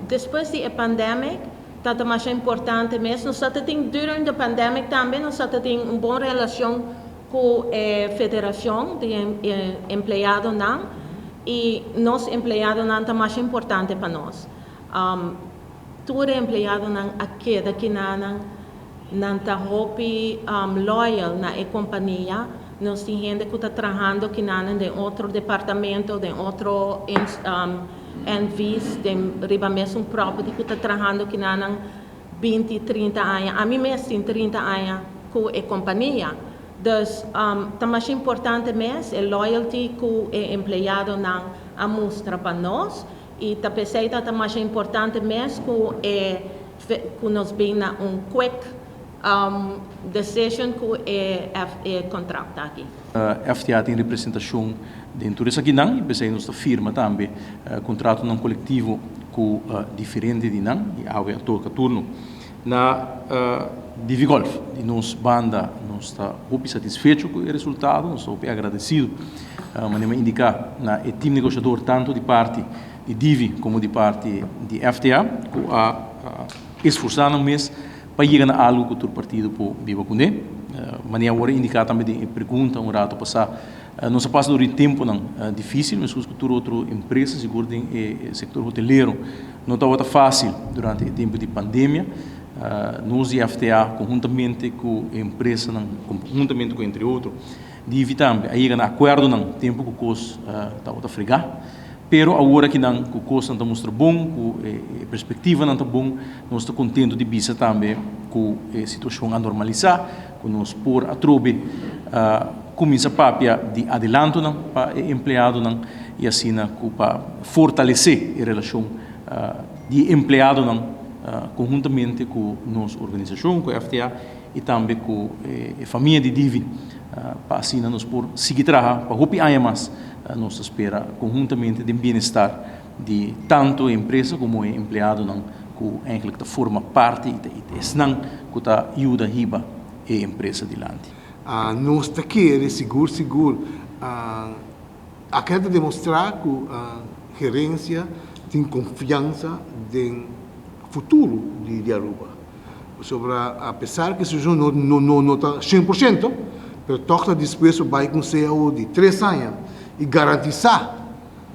Despues di e pandemic, ta mas importante mes. Nos tin durante e pandemic tambe, nos tin un bon relacion cu e federacion di empleadonan y nos empleadonan ta mas importante pa nos. Tur empleadonan a keda aki nan ta hopi loyal na e compania. Nos tin hende cu ta trahando aki nan den otro departamento, den otro NVs, den riba mesun property, cu ta trahando aki nan 20, 30 aña. Ami mes tin 30 aña cu e compania. Dus ta mas importante mes e loyalty cu e empleadonan a mustra pa nos y ta pesey ta mas importante mes cu nos bin na un quick decision cu e contract aki. FTA tin representacion den esakinan y pesey nos ta firma tambe contratonan colectivo cu diferente di nan y awe a toca turno na Divi Golf. Di nos banda, nos ta hopi satisfecho cu e resultado, nos ta hopi agradecido. Manera indica na e team negociador, tanto di parti di Divi como di parti di FTA, cu a esforsa nan mes pa yega na algo cu tur partido por biba cune. Manera awor indica tambe den pregunta un rato pasa, nos a pasa door temponan dificil, mas cu tur otro empresa, sigur den sector hotelero, no tabata facil durante e tempo di pandemia. Nos di FTA, conhuntamente cu e empresa, conhuntamente cu, entre otro, Divi tambe, a yega na acuerdonan tempo cu cos tabata frega. Pero awor aki nan cu cos ta mustra bon, cu perspectivanan ta bon, nos ta contento di bisa tambe cu e situacion a normalisa, cu nos por atrobe cuminsa papia di adelantonan pa e empleadonan y asina cu pa fortalece e relacion di empleadonan conhuntamente cu nos organisacion, cu FTA y tambe cu e famia di Divi, pa asina nos por sigui traha pa hopi aña mas, nos ta spera, conhuntamente den bienestar di tanto empresa como e empleadonan cu eigenlijk ta forma parti y esnan cu ta yuda hiba e empresa dilanti. Nos ta kere sigur sigur a keda demostra cu gerencia tin confiansa den futuro di Aruba. Sobre apesar cu e situacion no ta 100%, pero toch ta dispuesto bay cu un CAO di 3 aña y garantisa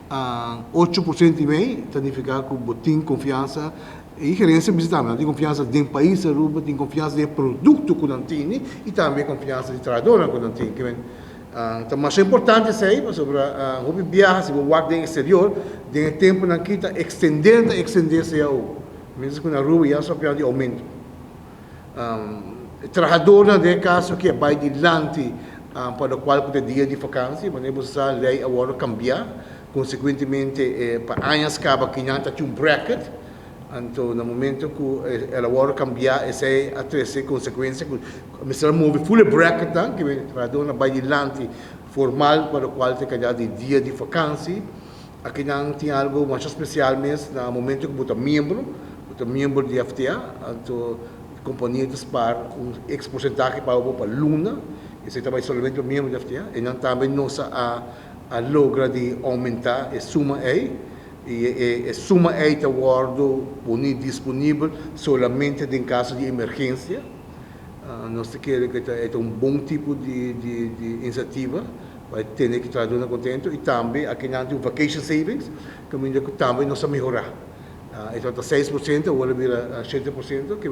8,5%, ta significa cu bo tin confiansa y gerencia bisa tambe tin confiansa den pais Aruba, tin confiansa den producto cu nan tin y tambe confiansa di trahadornan cu nan tin. Ta mas importante esey sobre hopi biaha, si bo wak den exterior, den e temponan aki ta extende, ta extende CAO, mientras cu na Aruba ya sa di aumento. Trahadornan den e caso aki a bay dilanti pa locual cu ta dia di vakantie, manera bo sa, ley a wordo cambia, consecuentemente pa añas caba kinan ta tin un bracket. Anto na momento cu el a wordo cambia, esey a trece consecuencia cu mester a move full e bracket nan, cu e trahadornan bay dilanti formal pa locual ta caya di dia di vakantie. Aki nan tin algo masha special mes: na momento cu bo ta miembro, bo ta miembro di FTA, anto compania ta spaar un x porcentahe pa bo pa luna. Esey ta bay solamente pa miembro di FTA y nan tambe nos a logra di aumenta e suma ey y e suma ey ta wordo poni disponibel solamente den caso di emergencia. Nos ta kere cu ta un bon tipo di iniciativa pa tene cu trahadornan contento y tambe aki nan tin un vacation savings caminda cu tambe nos a mehora. E ta 6%, awor a bira 7%, cu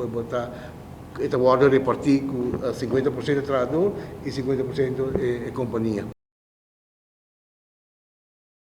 bo ta e ta wordo reparti cu 50% trahador y 50% e compania.